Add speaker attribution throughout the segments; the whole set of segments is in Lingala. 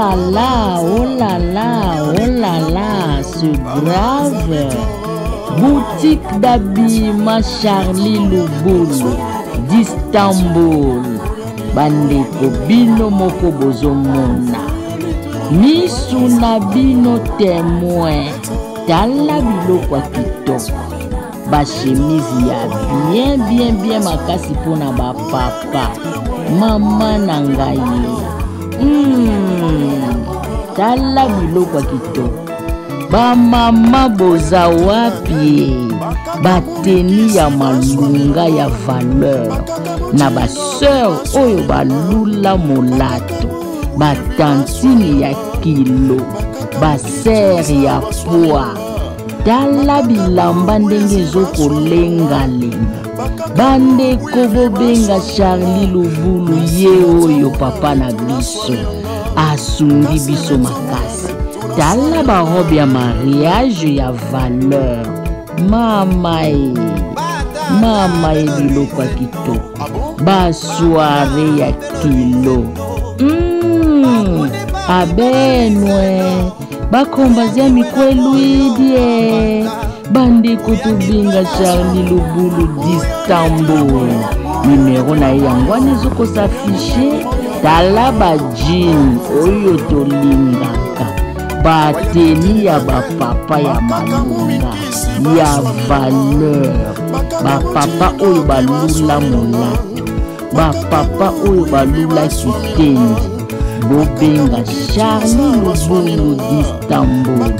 Speaker 1: là là, oh là là, oh là là, c'est grave. Boutique d'habillement Charlie Lubulu d'Istanbul. Bandeko bino moko bozomona. Misu na bino témoin. Tala biloko ya kitoko. Ba chemise ya bien bien bien makasi mpona ba papa. Mama na ngai. Tala biloko ya kitoko. Bamama boza wapi? Bateni ya malunga ya valeur na baseur oyo balula molato, batantine ya kilo, basere ya poids. Tala bilamba ndenge ezokolengalenga. Bandeko bobenga Charlie Lubulu, ye oyo papa na biso asungi biso makasi. Tala barobe ya mariage ya valeur. Mama e, mama e, biloko ya kitoko, basoire ya kilo. Abenwe bakombazia mikwelwidie. Bandeko tobenga Charlie Lubulu d'Istanbul. Numero na ye yango wana ezokosafishe. Tala ba jean oyo tolingaka, bateni ya bapapa ya malunga ya valeur, bapapa oyo balula molato, bapapa oyo balula kitendi. Bobenga Charlie Lubulu d'Istanbul,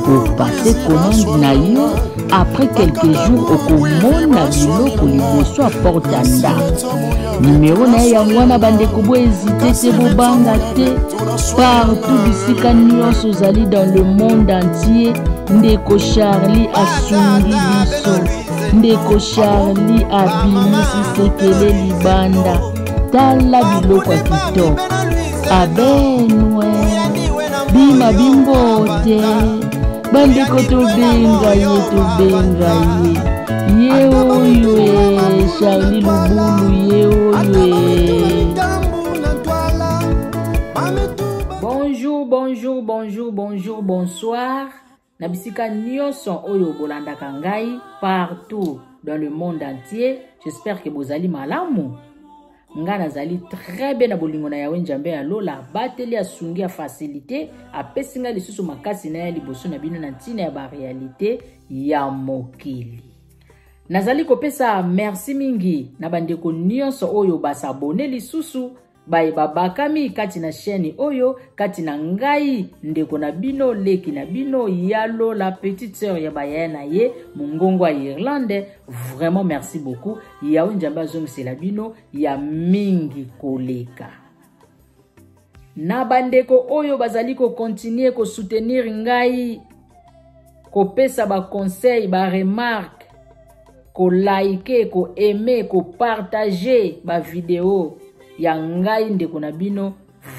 Speaker 1: opase commande na yo, après quelques jours okomona biloko liboso ya porte ya ndako. Numero na ye yango wana, bandeko bohésite te, bobanga te. Partout bisika nyonso ozali dans le monde entier, ndeko Charlie asungi biso. Ndeko Charlie abimisi sekele libanda. Tala biloko ya kitoko. Abenwe bima bimbote. Bandeko tobenga ye, tobenga ye, ye oyo e Charlie Lubulu, ye oyo e. Bonjour, bonjour, bonjour, bonjour, bonsoir. Na bisika nyonso oyo bolandaka ngai partout dans le monde entier, j'espère que bozali malamu. Nga nazali très bien na bolingo na Yawe Nzambe ya lola, abateli, asungi, afacilité, apesi ngai lisusu makasi na ya liboso na bino na ntina ya ba réalité ya mokili. Nazali kopesa merci mingi na bandeko nyonso oyo basabone lisusu, baye babakami kati na chaîne oyo, kati na ngai ndeko na bino, leki na bino, ya Lola, petite sœur ya bayaya na ye, mongongo ya Irlande. Vraiment merci beaucoup. Yawe Nzambe azongisela bino ya mingi koleka. Na bandeko oyo bazali kokontinue kosoutenir ngai, kopesa ba conseil, ba remarque, kolike, koaime, kopartage ba video ya ngai ndeko na bino,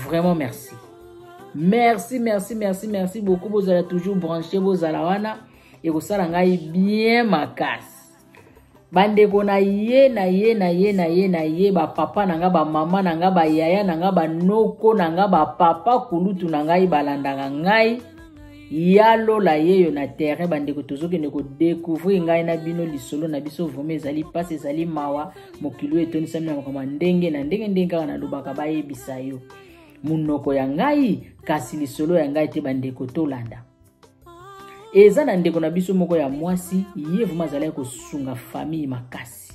Speaker 1: vraiment merci. Merci, merci, merci, merci beaucoup. Bozala toujours branché, bozala wana ekosala ngai bien makasi. Bandeko na ye, na ye, na ye, na ye, na ye, bapapa na nga, bamama na nga, bayaya na nga, banoko na nga, bapapa kulutu na ngai balandaka ngai ya Lola yeyo na terrain. Bandeko, tozokende kodécouvrir ngai na bino lisolo na biso. Vraiment ezali mpasi, ezali mawa. Mokili oyo etonisami na makambo ya ndenge na ndenge, ndenge kaka nalobaka, bayebisa yo monoko ya ngai kasi lisolo ya ngai te. Bandeko, tolanda. Eza na ndeko na biso moko ya mwasi, ye vraiment azalaki kosunga famille makasi,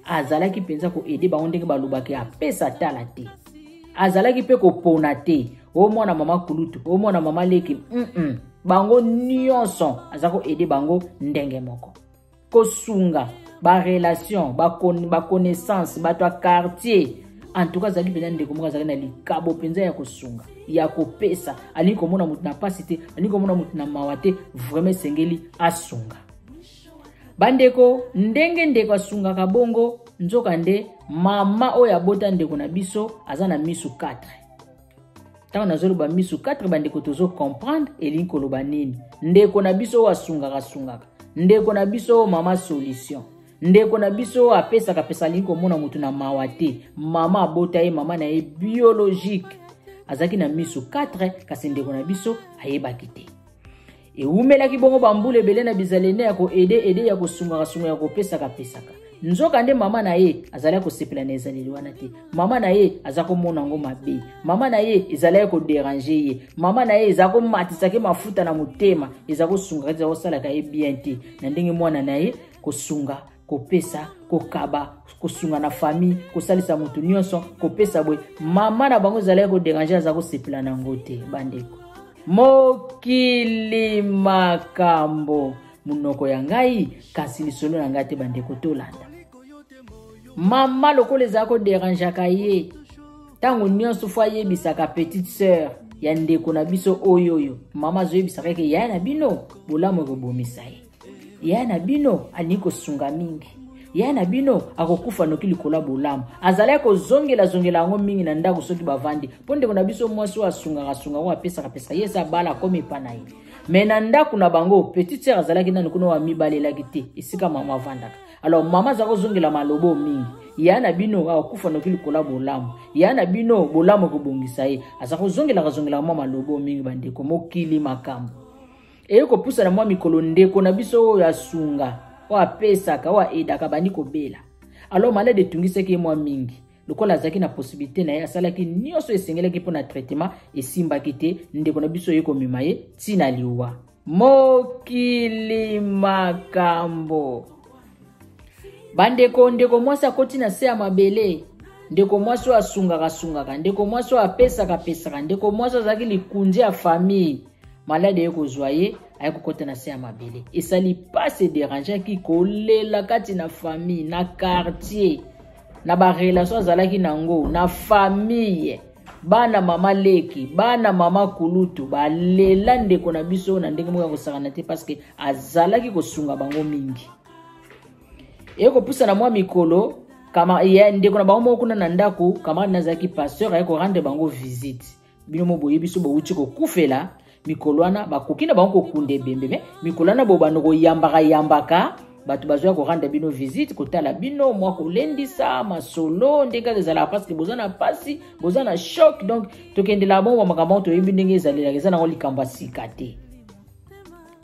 Speaker 1: azalaki mpenza koede bango ndenge balobaki, apesa tala te, azalaki mpe kopona te, o mwana mama kulutu, o mwana mama leki, bango nyonso aza koede bango ndenge moko, kosunga barelation, baconnaissance, bato ya quartier. En tout cas azalaki mpenza ndeko moko azalaki na likabo mpenza ya kosunga, ya kopesa. Alingi komona moto na pasi te, alingi komona moto na mawa te. Vraiment esengeli asunga bandeko ndenge ndeko asungaka bongo. Nzoka nde mama oyo abota ndeko na biso aza na misu 4. Ntango nazoloba misu 4, bandeko, tozo comprendre elingi koloba nini. Ndeko na biso oyo asungaka asungaka, ndeko na biso oyo mama solution, ndeko na biso oyo apesaka pesa, alingi komona motu na mawa te. Mama abota ye, mama na ye biologique. Azalaki na miso 4, kasi ndeko na biso ayebaki te. Ewumelaki bongo bambula ebele na bizaleli ya koede ede, ya kosungaka sunga, ya kopesaka pesaka. Nzoka nde mama na ye azalaki kosepela na ezaleli wana te. Mama na ye aza komona yango mabe. Mama na ye ezalaki koderange ye. Mama na ye eza komatisaki mafuta na motema, eza kosungaka, eza kosalaka ye bien te na ndenge mwana na ye kosunga, kopesa, kokaba, kosunga na famille, kosalisa moto nyonso, kopesa boye. Mama na bango ezalaki koderange, aza kosepela na yango te. Bandeko, mokili makambo, monoko ya ngai kasi lisolo na ngai te. Bandeko, tolanda mama lokola ezala koderangeaka ye ntango nyonso, fo ayebisaka petite sœur ya ndeko na biso oyo oyo mama azoyebisaka eke yaya na bino bolamu ekobomisa ye, yaya na bino alingi kosunga mingi, yaya na bino akokufa noki likolo ya bolamu. Azalaki kozongelazongela yango mingi na ndako soki bavandi, mpo ndeko na biso mwasi oyo asungaka sunga, oyo apesaka pesa, ye eza bala akomi epa na ye. Me na ndako na bango, petite sœur azalaki nanu kuna, oyo amibalelaki te esika mama avandaka. Alors mama aza kozongela malobo mingi: ya na bino akokufa noki likolo ya bolamu, ya na bino bolamu ekobongisa ye. Aza kozongelaka zongelaka mwa malobo mingi. Bandeko, mokili makambo. Eye kopusana mwa mikolo, ndeko na biso oyo asunga, oyo apesaka, oyo aedaka, bandi kobela. Alors malade etungisaki ye mwa mingi. Lokola azalaki na possibilité na ye, asalaki nyonso esengelaki mpo na traitement, esimbaki te. Ndeko na biso oye komema ye ntina liwa. Mokili makambo. Bandeko, ndeko mwasi akoti na se ya mabele. Ndeko mwasi oyo asungaka sungaka, ndeko mwasi oyo apesaka pesaka, ndeko mwasi azalaki likunzi ya famille, malade aye kozwa ye, aye kokɔta na se ya mabele. Esali pasi, ederangeaki, kolela kati na famille, na quartier, na barelation azalaki nango na famille. Bana mama leki, bana mama kulutu balela ndeko na biso na ndenge moko ya kosakana te, parceke azalaki kosunga bango mingi. Eye kopusana mwa mikolo, kama ya ndeko na bango moko kuna na ndako, camarade nazalaki pasteur, aye korendre bango visite. Bino mo boyebi so bowuti kokufela, mikolo wana bakoki na bango kokunda ebembe, me mikolo wana bobanda koyambaka yambaka bato bazwa korendre bino visite, kotala bino, mwa kolendisa masolo ndenge kaka ezalaka, parce que boza na mpasi, boza na choc. Donc tokendelaka bongo bamakambo yango, toyebi ndenge ezalelaka, eza nango likambo ya sika te,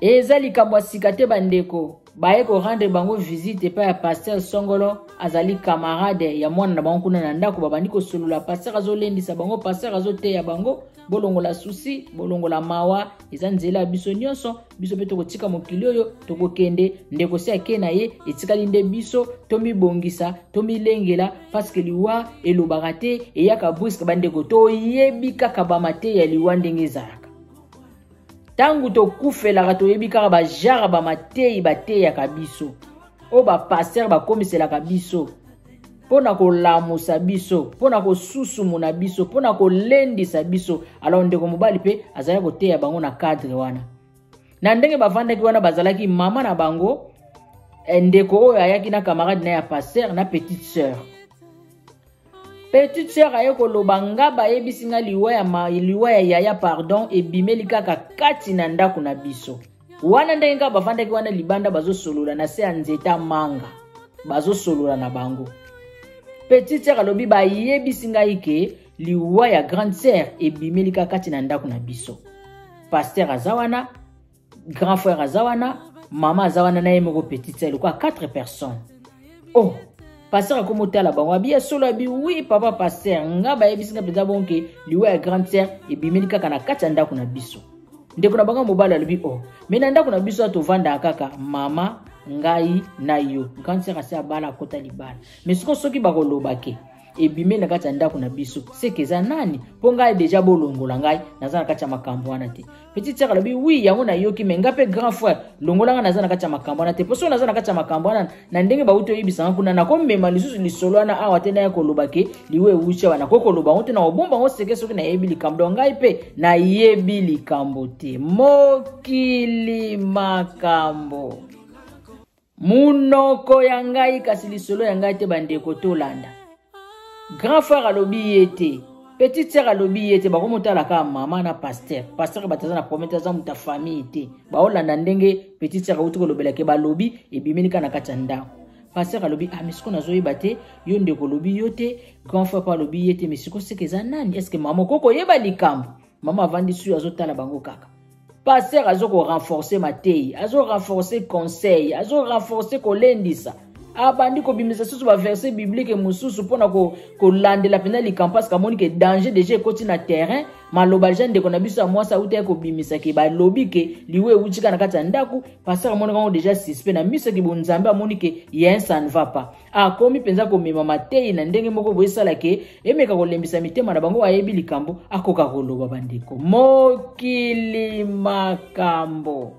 Speaker 1: eza likambo ya sika te. Bandeko baye korendre bango visite epai ya pasteur songolo, azali camarade ya mwana na bango kuna na ndako. Babandi kosolola, pasteur azolendisa bango, pasteur azoteya bango: bolongola susi, bolongola mawa, eza nzela ya biso nyonso, biso mpe tokotika mokili oyo, tokokende. Ndeko se ake na ye, etikali nde biso tomibongisa, tomilengela, parceke liwa elobaka te, eyaka brusque. Bandeko, toyebi kaka bamateya ya liwa ndenge ezalaka. Ntango tokufelaka, toyebi kaka bajare bamateyi bateyaka biso, oyo bapaster bakomiselaka biso mpo na kolamusa biso, mpo na kosusumuna biso, mpo na kolendisa biso. Alors ndeko mobali mpe azalaki koteya bango na cadre wana. Na ndenge bavandaki wana, bazalaki mama na bango, ndeko oyo ayaki na camarade na ya pasteur na petite sœur. Petite sœur aye koloba: nga bayebisi nga liwa ya, ma, liwa ya yaya, pardon, ebimeli kaka kati na ndako na biso wana. Ndenge kaka bafandaki wana libanda, bazosolola na se ya nzeta manga, bazosolola na bango, petite sœur alobi: bayebisi ngai ke liwa ya grande sœur ebimeli kaka kati na ndako na biso. Pasteur aza wana, grand frère aza wana, mama aza wana na ye moko petite sœur, lokola 4 personnes. Oh, pasteur akomi otala bango, abi: ya solo? Abi: oui papa pasteur, nga bayebisi nga mpenza bonke liwa ya grande sœur ebimeli kaka na kati ya ndako na biso. Ndeko na bango mobali alobi: oh, me na ndako na biso tovandaka kaka mama, ngai na yo, grande sœur asi abala, akota libala. Me sikoyo soki bakoloba ke ebimeli na kati ya ndako na biso, seke eza nani? Mpo ngai deja bolongola ngai, naza na kati ya makambo wana te. Petite sœur alobi: oui, yango nayoki, me nga mpe grand frère, longola ngai, naza na kati ya makambo wana te. Mpo soki naza na kati ya makambo wana, na ndenge bauti oyebisanga kuna, nakomema lisusu lisolo wana awa te. Naya koloba ke liwa ewuti awa, nakoki koloba yango te, na kobomba yango seke soki nayebi likambo. Donc ngai mpe nayebi likambo te. Mokili makambo, munoko ya ngai kasi lisolo ya ngai te. Bandeko, tolanda. Grand frère alobi ye te, petite sœur alobi ye te, bakomotala kaka mama na pasteur. Pasteur bato aza na problème te, aza moto ya famille te. Baolanda ndenge petite sœur auti kolobela ke balobi ebimeli kaka na kati ya ndako. Pasteur alobi, ah, mais siko nazoyeba te, yo ndeko olobi yo te, grand frère mpe alobi ye te, mais siko seke eza nani? Est-ce que mama okoki koyeba likambo? Mama avandi suyo, azotala bango kaka. Pasteur azo ko renforcer mateyi, azo renforcer conseil, azo renforcer kolendisa, abandi kobimisa susu baverset biblique mosusu mpona kolandela mpenza likambo, parce amoni ke danger deja ekoti na terrain. Maloba deja ndeko na biso ya mwasi awutaki kobimisa ke balobi ke liwa ewuti kaka na kati ya ndako. Pasteur amoni kango deja suspect na miso yaki bonzambe, amoni ke ye ça ne va pas. Akomi mpenza komema mateyi na ndenge moko boye esala ke emeka kolembisa mitema na bango, ayebi likambo akoka koloba. Bandeko, mokili makambo,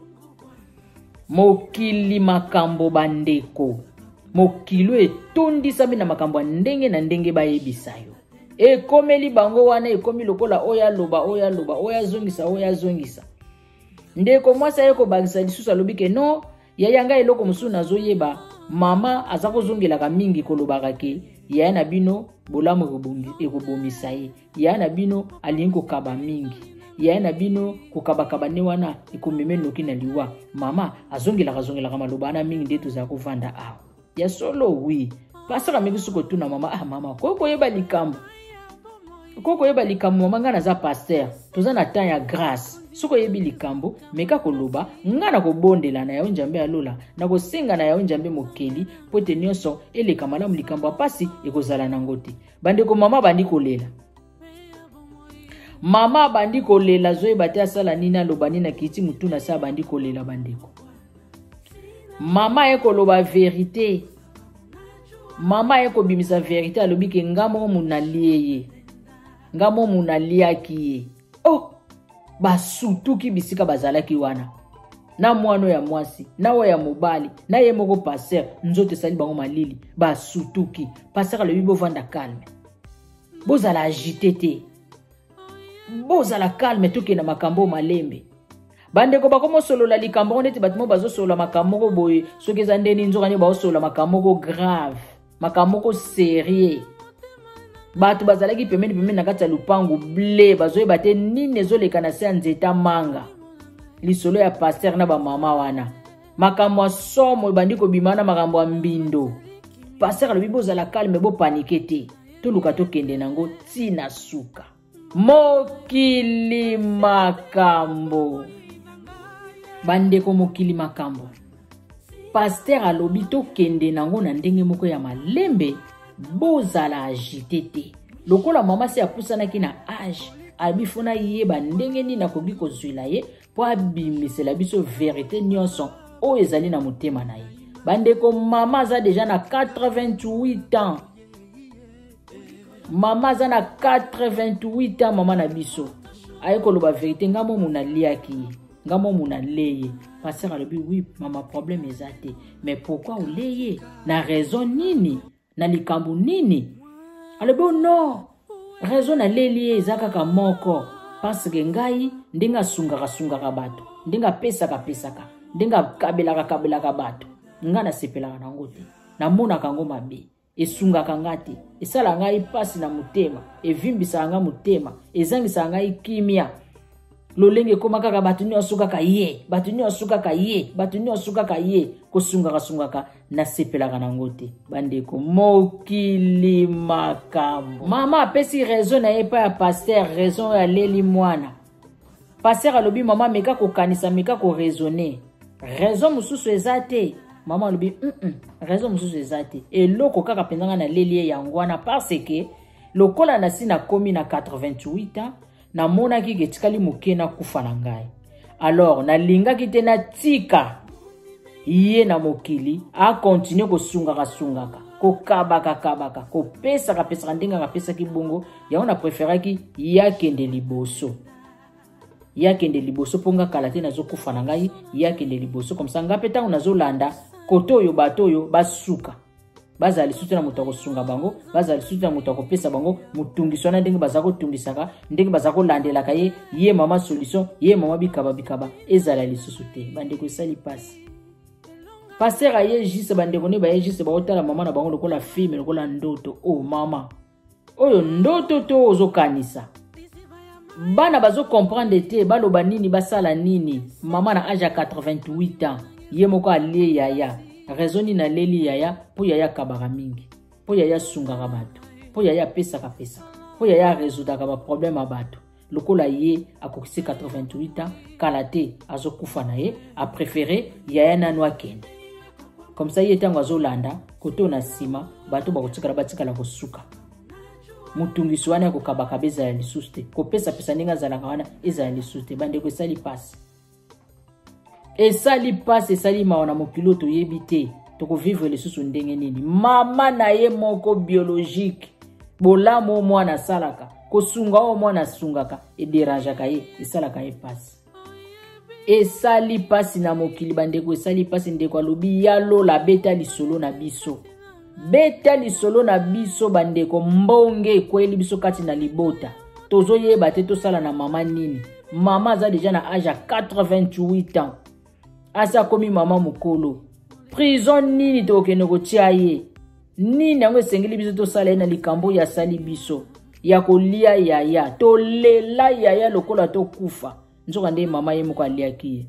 Speaker 1: mokili makambo, bandeko, mokili etondisami na makambo ya ndenge na ndenge. Bayebisa yo ekomeli bango wana, ekomi lokola oyo aloba, oyo aloba, oyo azongisa, oyo azongisa. Ndeko mwasi aye kobakisa lisusu, alobi ke non, yaya, ngai eloko mosusu nazoyeba, mama aza kozongelaka mingi kolobaka ke yaya na bino bolamu ekobomisa ye, yaya na bino alingi kokaba mingi, yaya na bino kokabakaba nde wana ekomeme noki na liwa. Mama azongelaka azongelaka maloba wana mingi nde tozala kovanda awa. Ya solo, oui, pasteur ameki soki kotuna mama: ah mama, koki koyeba likambo, okoki koyeba likambo? Mama, ngai naza pasteur, toza na temps ya grâce. Soki oyebi likambo, meka koloba. Ngai nakobondela na yawe Nzambe ya lola, nakosenga na yawe Nzambe mokeli mpo ete nyonso eleka malamu, likambo ya pasi ekozala nango te. Bandeko, mama abandi kolela, mama abandi kolela, azoyeba te asala nini, aloba nini, akiti motu na se, abandi kolela. Bandeko, mama aye koloba verite, mama aye kobimisa verite, alobi ke nga moko munalie ye, nga moko munaliaki ye. Oh, basutuki bisika bazalaki wana, na mwana ya mwasi, na oyo ya mobali, na ye moko pasteur, nzoto esali bango malili, basutuki. Pasteur alobi: bovanda calme, bozala agite te, bozala calme, tokenda makambo malembe. Bandeko, bakomosolola likambo ngo neti bato moko bazosolola makambo moko boye, soki eza ndeni, nzoka nde baosolola makambo moko grave, makambo moko sérieux. Bato bazalaki pembeni pembeni na kati ya lupangu ble, bazoyeba te nini ezoleka na se ya nzeta manga. Lisolo ya pasteur na bamama wana, makambo ya somo ebandi kobima na makambo ya mbindo. Pasteur alobi: bozala calme, bopanike te, toluka tokende nango ntina suka. Mokili makambo, bandeko, mokili makambo. Pasteur alobi tokende nango na ndenge moko ya malembe, bozala agite te. Lokola mama se apusanaki na age, alobi fo nayeba ndenge nini akoki kozwela ye mpo abimisela biso verite nyonso oyo ezali na motema na ye. Bandeko, mama aza deja na 88 ans, mama aza na 88 ans. Mama na biso aye koloba verite: nga momu naliaki ye, nga momu nale ye. Pasteur alobi: oui mama, problème eza te, mais pourquoi ole ye? Na raison nini? Na likambo nini? Alobi: oh non, raison naleli ye eza kaka moko, parce que ngai ndenge asungaka sungaka bato, ndenge apesaka pesaka, ndenge akabelaka kabelaka bato, ngai nasepelaka nango te, namonaka yango mabe, esungaka nga te, esala ngai mpasi na motema, evimbisaka nga motema, ezangisaka ngai kimia. Lolenge ekóma kaka bato nyonso kaka ye, bato nyonso kaka ye, bato nyonso kaka ye, kosungaka sungaka, nasepelaka nango te. Bandeko, mokili makambo. Mama apesi raison na ye epai ya pasteur, raison oyo aleli mwana. Pasteur alobi: mama, meka kokanisa, meka koraisonner, raison mosusu eza te? Mama alobi: raison mosusu eza te, eloko kaka mpenza ngai naleli ye yango wana, parce que lokola nasi nakomi na 88 ans, namonaki ke etikali moke nakufa na ngai, alors nalingaki te natika ye na mokili akontinue kosungaka-sungaka, kokabaka-kabaka, kopesaka-pesaka ndenge akapesaki bongo. Yango na préféraki ye akende liboso, ye akende liboso, mpo nga kala te nazokufa na ngai. Ye akende liboso, comme ça nga mpe ntango nazolanda kote oyo, bato oyo basuka bazala lisusu na moto akosunga bango, bazala lisusu na moto akopesa bango motungiso wana ndenge baza kotungisaka, ndenge baza kolandelaka ye, ye mama solution, ye mama bikaba bikaba, ezala lisusu te. Bandeko, esali mpasi. Pasteur aye juste, bandeko nde baye juste, baotala mama na bango lokola film, lokola ndoto. O oh, mama oyo ndoto to ozokanisa, bana bazokomprendre te, baloba nini, basala nini. Mama na age ya 88 ans, ye moko alie yaya. Raison nini aleli yaya? Mpo yaya akabaka mingi, mpo yaya asungaka bato, mpo yaya apesaka pesaka, mpo yaya aresoudaka baproblème ya bato. Lokola ye akokisi 88 ans, kala te azokufa na ye, aprefere yaya nanu akende. Comme ça ye ntango azolanda koto na nsima, bato bakotikala batikala kosuka. Motungisi wana ya kokabakaba ezala lisusu te, kopesapesa ndenge azalaka wana ezala lisusu te. Bandeko, esali mpasi, esali mpasi, esali mawa na mokili oyo toyebi te tokovivre lisusu ndenge nini. Mama na ye moko biologique, bolamu oyo mwana asalaka, kosunga oyo mwana asungaka, ederangeaka ye, esalaka ye mpasi. Esali mpasi na mokili bandeko, esali mpasi. Ndeko alobi ya lola, beta lisolo na biso, beta lisolo na biso bandeko. Mbonge ekweyeli biso kati na libota, tozoyeba te tosala na mama nini. Mama aza deja na age ya 88 ans, asi akomi mama mokolo. Prison nini tokokende kotia ye? Nini yango esengeli biso tosala ye na likambo oyo asali biso ya kolia yaya? Tolela yaya lokola tokufa, nzoka nde mama ye moko aliaki ye.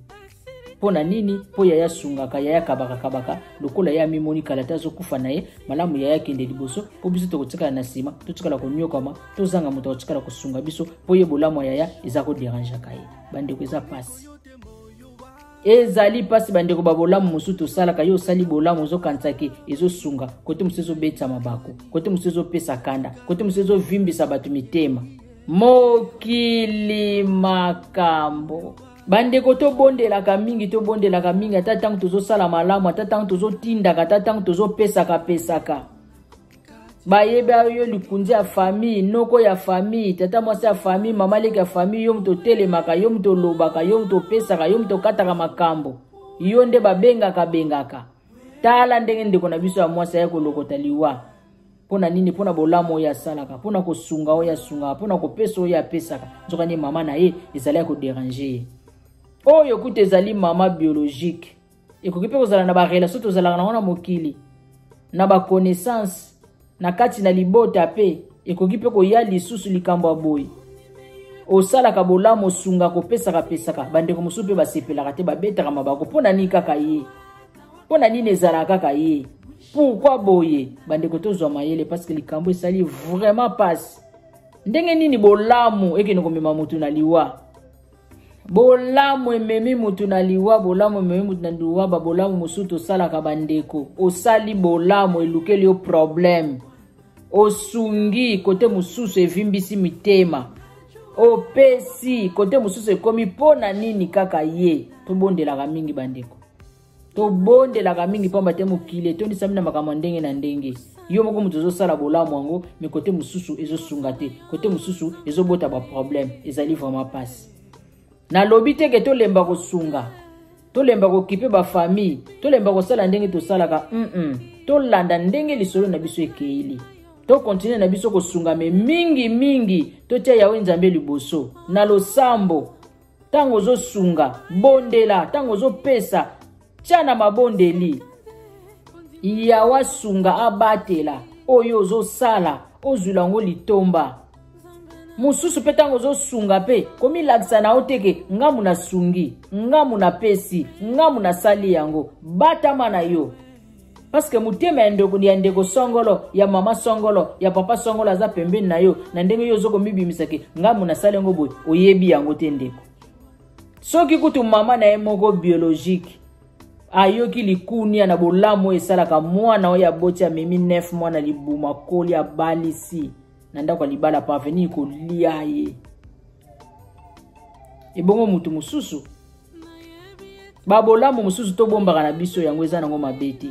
Speaker 1: Mpo na nini? Mpo yaya asungaka, yaya kabaka kabaka. Lokola ye amimoni kala te azokufa na ye, malamu yaya akende liboso, mpo biso tokotikala na nsima, totikala konyokama, tozanga moto akotikala kosunga biso, mpo ye bolamu ya yaya eza koderangeaka ye. Bandeko, eza pasi, ezali mpasi bandeko. Babolamu mosusu tosalaka, yo osali bolamu, ozokanisa ke ezosunga, kote mosusu ezobetisa mabako, kote mosusu ezopesa kanda, kote mosusu ezovimbisa bato mitema. Mokili makambo bandeko, tobondelaka mingi, tobondelaka mingi, ata ntango tozosala malamu, ata ntango tozotindaka, ata ntango tozopesaka pesaka. Bayebi yo likunzi ya famille, noko ya famille, tata mwasi ya famille, mama leki ya famille, yo moto otelemaka, yo moto olobaka, yo moto opesaka, yo moto okataka makambo, yo nde babengaka bengaka. Tala ndenge ndeko na biso ya mwasi aye kolokota liwa. Mpo na nini? Mpo na bolamu oyo asalaka, mpo na kosunga oyo asungaka, mpo na kopesa oyo apesaka. Nzoka nde mama na ye ezali ya koderange ye. Oyo kutu ezali mama biologique, ekoki mpe kozala na barelation tozalaka nango na mokili, na baconnaissance na kati na libota, mpe ekoki mpe koya lisusu likambo ya boye. Osalaka bolamu, osunga, kopesaka pesaka, bandeko mosusu mpe basepelaka te, babetaka mabako. Mpo na nini kaka ye? Mpo na nini ezalaka kaka ye? Pourquoi boye? Bandeko, tozwa mayele, parce que likambo esali vraiment pasi. Ndenge nini bolamu ekende komema motu na liwa? Bolamu ememi motu na liwa, bolamu ememi motu na liwa. Babolamu mosusu tosalaka bandeko, osali bolamu elukeli yo problème, osungi kote mosusu evimbisi mitema, opesi kote mosusu ekomi mpo na nini kaka ye? Tobondelaka mingi bandeko, tobondelaka mingi, pamba te mokili etondisami na makambo ya ndenge na ndenge. Yo moko moto ozosala bolamu yango, me kote mosusu ezosunga te, kote mosusu ezobota baproblème. Ezali vraiment mpasi. Nalobi te ke tolemba kosunga, tolemba kokipe bafamille, tolemba kosala ndenge tosalaka. Tolanda ndenge lisolo na biso ekeili, tokontinue na biso kosunga, me mingi mingi totia Yawe Nzambe liboso na losambo. Ntango ozosunga, bondela. Ntango ozopesa, tia na mabondeli. Yawe asunga, abatela oyo ozosala, ozwila yango litomba mosusu. Mpe ntango ozosunga, mpe komilakisa na yo teke ngamu nasungi, ngamu napesi, ngamu nasali yango. Batama na yo, parce motema ya ndeko, ya ndeko songolo, ya mama songolo, ya papa songolo aza pembeni na yo. Na ndenge yo ozokomibimisa ke ngamu nasali yango boye, oyebi yango te ndeko. Soki kutu mama na ye moko biologique ayoki likunia na bolamu oyo esalaka mwana oyo aboti, amemi 9 mwana libumu, akoli, abalisi na ndako ya libala, parvenir kolia ye, ebongo motu mosusu? Babolamu mosusu tobombaka na biso yango, eza nango mabe te.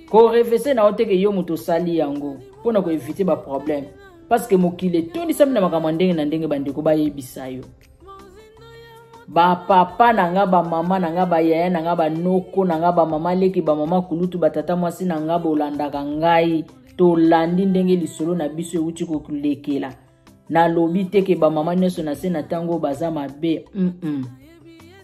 Speaker 1: Korevese na yo teke yo moto osali yango, mpo na koevite baproblème, parce que mokili etondisami na makambo ya ndenge na ndenge. Bandeko, bayebisa yo, bapapa na nga, bamama na nga, bayaya na nga, banoko na nga, bamama leki, bamama kulutu, batata mwasi na nga, bolandaka ngai, tolandi ndenge lisolo na biso euti kolekela. Nalobi te ke bamama nyonso na se na ntango oyo baza mabe.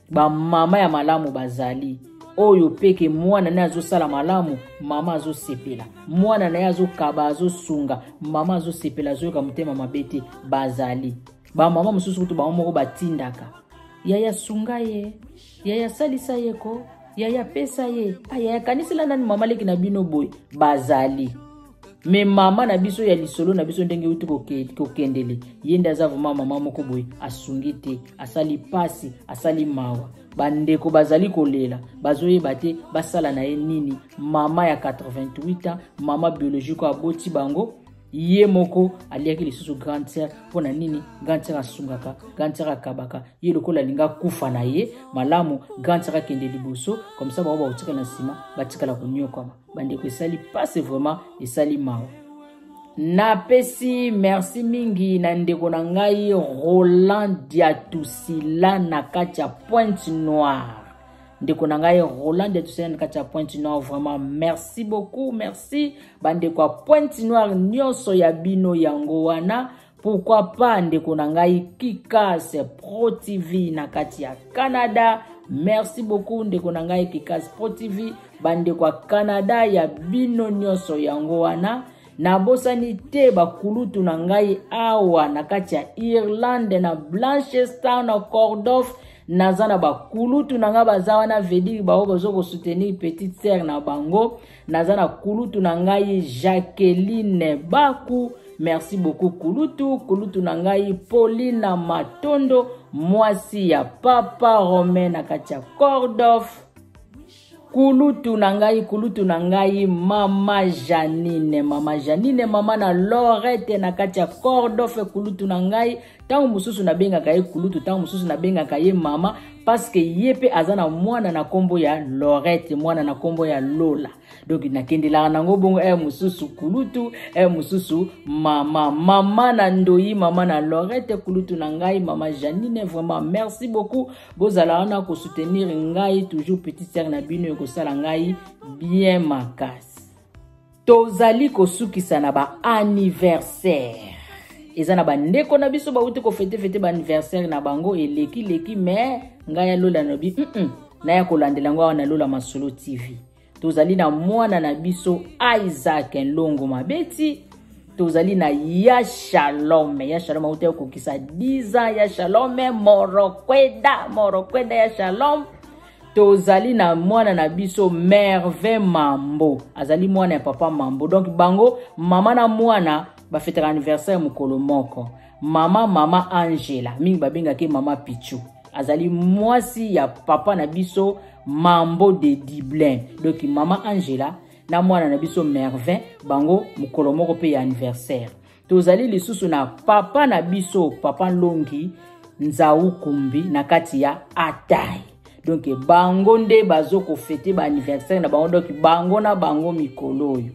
Speaker 1: Bamama ya malamu bazali, oyo mpe ke mwana naye azosala malamu, mama azosepela, mwana na ye azokaba, azosunga, mama azosepela, azoyoka motema mabe te. Bazali bamama mosusu kutu bango moko batindaka: "Yaya, sunga ye, yaya, salisa ye ko." yaya pesa ye, ah, yaya kanisela nani mama leki na bino boye. Bazali me mama na biso ya lisolo na biso ndenge euti kokendele ye nde aza vraimen mama moko boye, asungi te, asali pasi, asali mawa. Bandeko bazali kolela, bazoyeba te basala na ye nini. Mama ya 88 ans, mama biologique oyo aboti bango, ye moko aliaki lisusu grande sœur. Mpo na nini? Grande sœur asungaka, grande sœur akabaka ye, lokola alinga kufa na ye malamu, grande sœur akende liboso, comme ça bango bakotikala na nsima, batikala konyokwama. Bandeko, esali pasi vraiment, esali mawa. Napesi merci mingi na ndeko na ngai Roland Diatusila na kati ya Pointe Noire. Ndeko na ngai Roland Diatusila na kati ya Pointe Noire, vraiment merci beaucoup, merci bandeko ya Pointe Noire nyonso ya bino yango wana. Pourquoi pas ndeko na ngai Kikas Pro TV na kati ya Canada. Merci beaucoup ndeko na ngai Kikas Pro TV, bandeko ya Canada ya bino nyonso yango wana. Nabosani te bakulutu na ngai awa na kati ya Irlande, na Blanchester, na Cordof. Naza na bakulutu na ngai baza wana, veut dire bango bazo kosoutenir petite sœur na bango. Naza na kulutu na ngai Jacqueline Baku, merci beaucoup kulutu. Kulutu na ngai Paulina Matondo, mwasi ya papa Romain na kati ya Cordof. Kulutu na ngai, kulutu na ngai mama Janine, mama Janine, mama na Lorette na kati ya Cordof. Kulutu na ngai, ntango mosusu nabengaka ye kulutu, ntango mosusu nabengaka ye mama, parce que ye mpe aza na mwana na nkombo ya Lorette, mwana na nkombo ya Lola. Donc nakendelaka nango bongo, mosusu kulutu, mosusu mama, mama na Ndoi, mama na Lorette, kulutu na ngai mama Janine, vraiment merci beaucoup. Bozala wana kosoutenir ngai toujours, petite sœur na bino, ekosala ngai bien makasi. Tozali kosukisa na ba anniversaire. Eza na bandeko na biso bauti kofete-fete ba anniversaire na bango eleki-leki, me ngai ya Lola nalobi naya kolandela yango awa na Lola Masolo TV. Tozali na mwana na biso Isaac Nlongo Mabeti, tozali na ya Shalom, ya Shalom auti kokokisa 10 ans, ya Shalom Morokweda, Morokweda ya Shalom. Tozali na mwana na biso Merve Mambo, azali mwana ya papa Mambo. Donc bango mama na mwana bafetaka anniversaire mokolo moko. Mama Angela, mingi babengaki mama Pichu, azali mwasi ya papa na biso Mambo de Dublin. Donc mama Angela na mwana na biso Mervin, bango mokolo moko mpe ya anniversaire. Tozali lisusu na papa na biso papa Longi Nzau Kumbi na kati ya Atai. Donc bango nde bazo kofete ba anniversaire na bango, donc bango na bango mikolo oyo.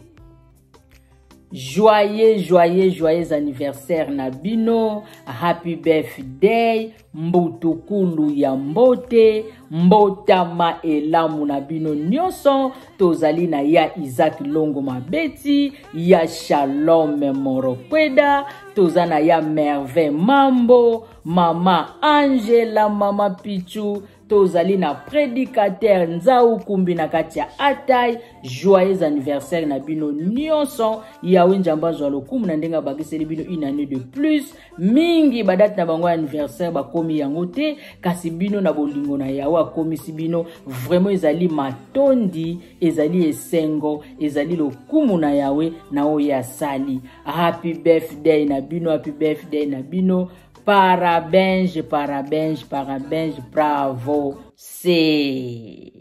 Speaker 1: Joyeux, joyeux, joyeux anniversaire na bino, happy birthday, mbutukulu ya mbote, mbotama elamu na bino nyonso. Tozali na ya Isaac Longo Mabeti, ya Shalom Morokweda, toza na ya Merveille Mambo, mama Angela, mama Pichu, tozali na prédicateur Nzau Kumbi na kati ya Atai. Joyeux anniversaire na bino nyonso. Yawe Nzambe azwa lokumu na ndenge abakiseli bino une année de plus. Mingi ba date na bango ya anniversaire bakomi yango te, kasi bino na bolingo na Yawe akomisi bino. Vraiment ezali matondi, ezali esengo, ezali lokumu na Yawe na oyo asali. Happy birthday na bino, happy birthday na bino. Parabéns, parabéns, parabéns, bravo. Se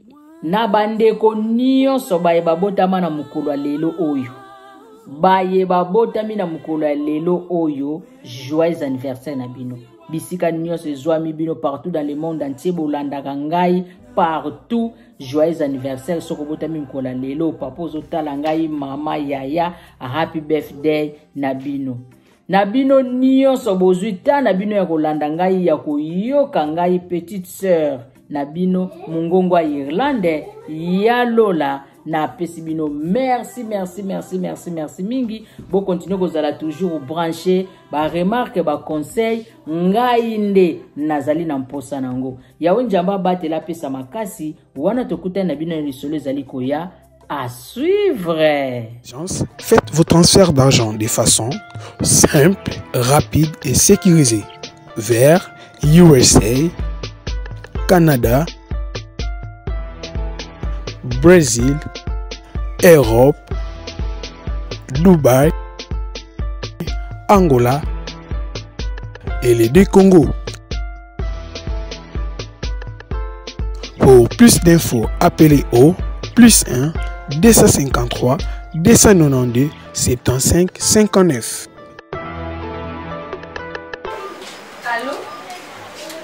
Speaker 1: na bandeko nyonso baye babotama na mokolo ya lelo oyo, baye babotami na mokolo ya lelo oyo, joyeux anniversaire na bino. Bisika nyonso ezwami bino partout dans le monde entier, bolandaka ngai partout, joyeux anniversaire. Soki obotami mokolo ya lelo, papa ozotala ngai, mama, yaya, happy birthday na bino. Na bino nyonso bozwi ta na bino ya kolanda ngai, ya koyoka ngai petite sœur na bino mongongo ya Irlande ya Lola, napesi bino merci, merci, merci, merci, merci mingi. Bokontinue kozala toujours branché, ba remarque, ba conseil, ngai nde nazali na mposa nango. Yawe Nzambe abatela, apesa makasi wana. Tokutani na bino na lisolo ezali koya. À suivre.
Speaker 2: Faites vos transferts d'argent de façon simple, rapide et sécurisée vers USA, Canada, Brésil, Europe, Dubaï, Angola et les deux Congo. Pour plus d'infos, appelez au plus 1 253 292 75 59.
Speaker 3: Allô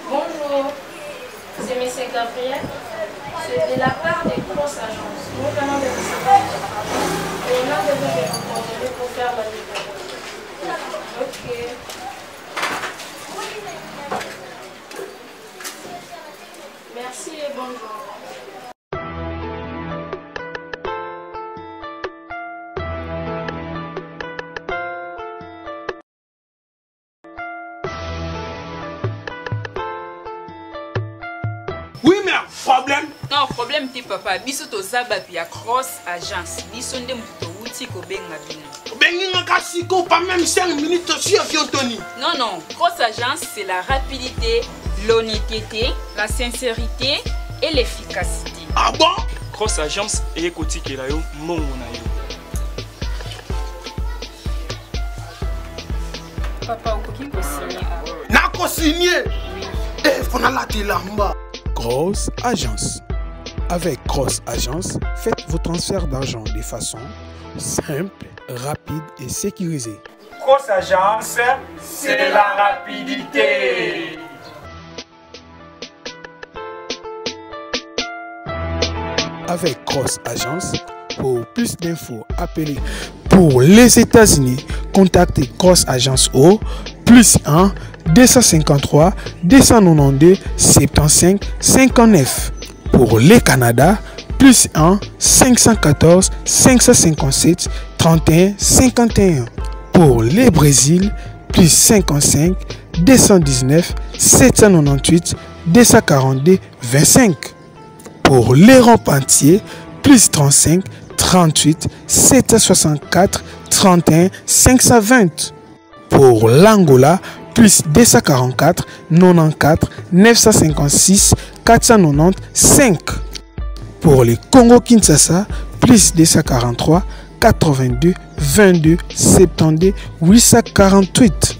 Speaker 3: Bonjour, c'est M. Gabriel. C'est de la part des grosses agences. Nous venons de recevoir votre rapport et on a besoin de vos coordonnées pour faire la livraison. Ok. Merci et bonne journée.
Speaker 4: Oui, mais problème.
Speaker 5: Non, problème te papa. Biso toza bato ya cross agence. Biso nde moto towuti kobenga bino.
Speaker 4: Obengi nga kasi ko pas même 5 minutes sur avion Tony.
Speaker 5: Non non, cross agence c'est la rapidité, l'honnêteté, la sincérité et l'efficacité.
Speaker 4: Ah bon?
Speaker 6: Cross agence eye kotikela yo mbongo na yo.
Speaker 5: Papa okoki kosigne awa.
Speaker 4: Nakosigne.
Speaker 5: Oui.
Speaker 4: Eh, faut nalata elamba.
Speaker 2: Grosse Agence. Avec Grosse Agence, faites vos transferts d'argent de façon simple, rapide et sécurisée.
Speaker 6: Grosse Agence, c'est la rapidité.
Speaker 2: Avec Cross Agence, pour plus d'infos, appelez pour les États-Unis, contactez Cross Agence au plus 1 253 292 75 59. Pour le Canada, plus 1 514 557 31 51. Pour le Brésil, plus 55 219 798 242 25. Pour l'Europe entier, plus 35 38 764 31 520. Pour l'Angola, plus 244 94 956 495. Pour le Congo-Kinshasa, plus 243 82 22 72 848.